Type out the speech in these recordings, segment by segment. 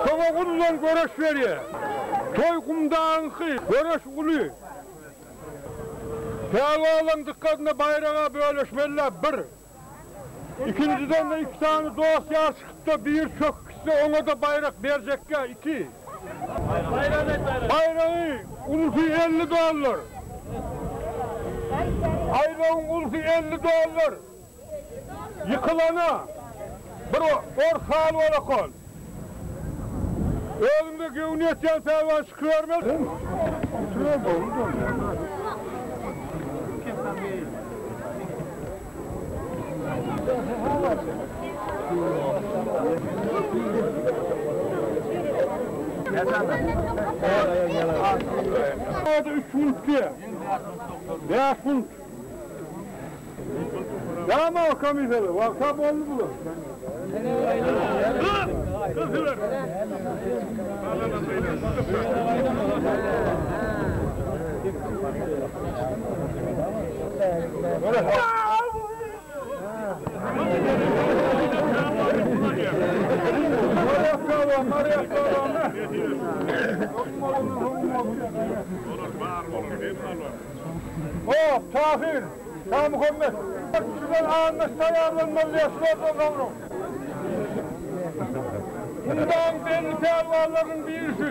Soňa uludan göreş berýär. Toý gumdagyňky, göreş uly. Pälwanlaryň dykgatyna baýraga böleşmeli-dä bir. Ikinjiden-de iki sany dost-ýar çykyp-da biri çöküp gitse oňa-da baýrak berjekgä iki. Baýragy ulusy 50 dollar. Aýlawyň ulusy 50 dollar. Ýykylana bir ors haly bolakon. Özüňde göwni ýetýän pälwan çykybermez. Üç funt diýýär. Bäş funt. Näme o komisere? Wagta boldy bular. Hop, Tahir, Şamuhammet. Şudan anlaş taýýarlanmaly diýýär, şulardan soňra. Gumdagyň belli pälwanlarynyň biri şu.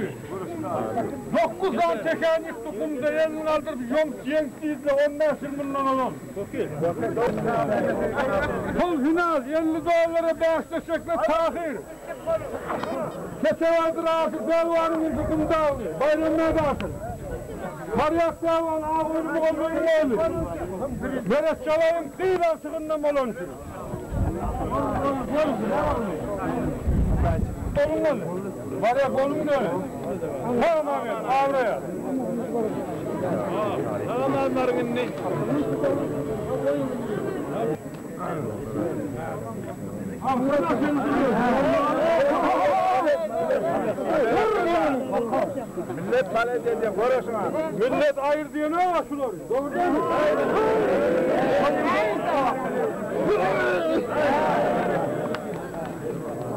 Dokuz sany tekäni ýykdy gumda, elini galdyryp ýoňt, ýeňt diýdiler, 15 ýyl mundan ozal. Pul final, 50 dollara bäsleşjekler Tahir. Keçebadyr Aşyr pälwanyň inisi Gumdagly, Baýrammäd Aşyr. Marýak pälwan Agöýli mugallymyň ogly. Meret Çalaýyň gyz agtygyndan bolan şu. Boluň boldy. Marýak boluň döne. Tamam gel, abraýa. Tamam indi. Millet talep edýär, görüşüň. Millet aýyr diýene şulary. Dogry dälmi?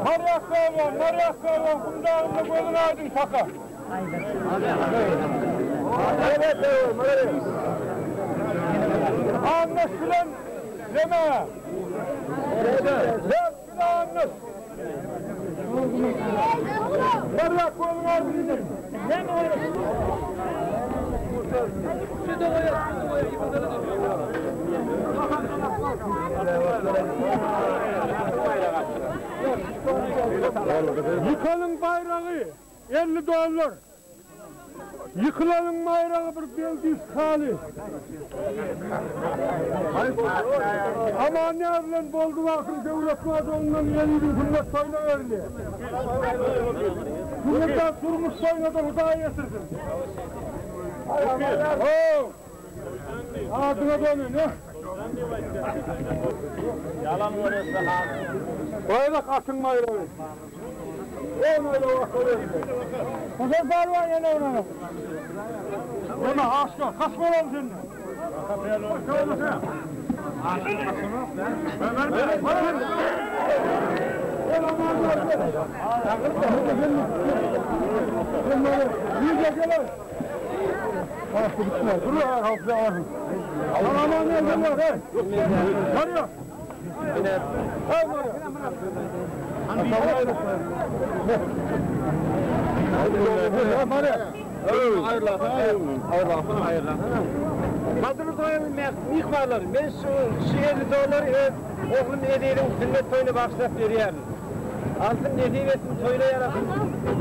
Marýak pälwan, Marýak pälwan, gumdagynda gözüň aýdyň saka. Annaş bilen neme? Dert bilen annaş. Marýak gözüň aýdyň. Ýykanyň baýragy 50 dollar. Ýykylanyň baýragy bir belgisk haly. Aman ýar bilen boldy wagtyň döwlet ondan ýediň sünnet toýuna berilýär. Sünnet durmuş toýuna da Hudaý getirsin. Oh! Adyna dönün, ne? Yalan görürse ha. Bayrak atın bayrağı. On öyle bakalım. Güzel pehlivan yine ona. Deme aşka, kaç olalım seninle. Gadyrly toýuň myhmanlary, men şu şu 50 dollary öz oglum Eziz'iň sünnet toýuna bagyşlap berýärin. Alsyn nesip etsin toýuna ýarasyn.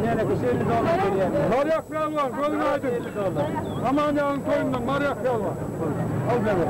Näme şu 50 dollar berýärin. Maryak pehlivan, gözün aydın. 50 dollar. Aman yağın toyundan Maryak pehlivan. Al beni.